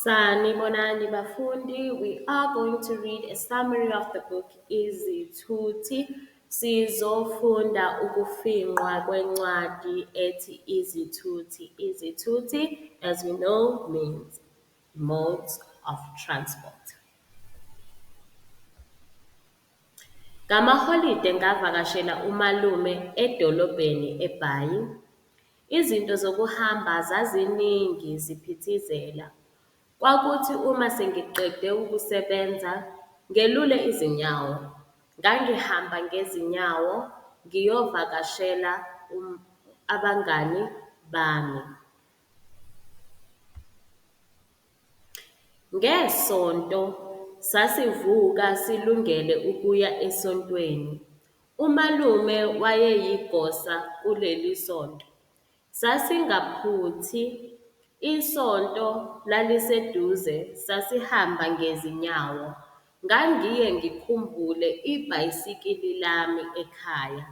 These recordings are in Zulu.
Sanibonani bafundi, we are going to read a summary of the book Izithuthi. Sizofunda ukufinqwa kwencwadi ethi Izithuthi. Izithuthi, as we know, means modes of transport. Ngamaholide ngavakashela umalume edolobheni eBhayi. Izinto zokuhamba zaziningi ziphithizela. Kwakuthi uma sengiqede ukusebenza ngelule izinyawo. Ngangihamba ngezinyawo ngiyovakashela abangani bami. NgeSonto sasivuka silungele ukuya esontweni. Umalume wayeyigosa kuleli sonto. Sasingaphuthi, isonto laliseduze sasihamba ngezinyawo. Ngangiye ngikhumbule ibhayisikili lami ekhaya.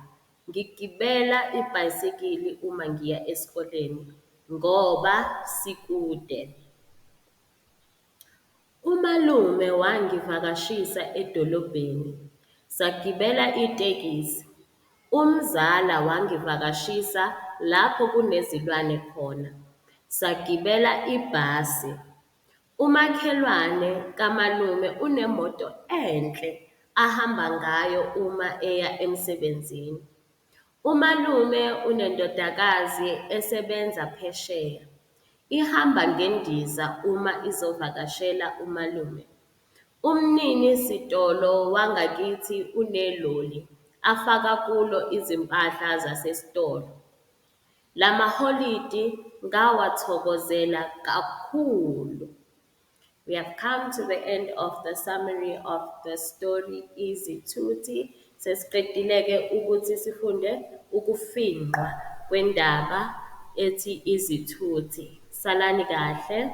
Ngigibela ibhayisikili uma ngiya esikoleni ngoba sikude. Umalume wangivakashisa edolobheni, sagibela itekisi. Umzala wangivakashisa lapho kunezilwane khona, sagibela ibhasi. Umakhelwane kamalume unemoto enhle ahamba ngayo uma eya emsebenzini. Umalume unendodakazi esebenza phesheya, ihamba ngendiza uma izovakashela umalume. Umnini sitolo wangakithi uneloli afaka kulo izimpahla zasesitolo. Lamaholidi ngawathokozela kakhulu. We have come to the end of the summary of the story Izithuthi. Sesiqedile-ke ukuthi sifunde ukufinqwa kwendaba ethi Izithuthi. Salani kahle.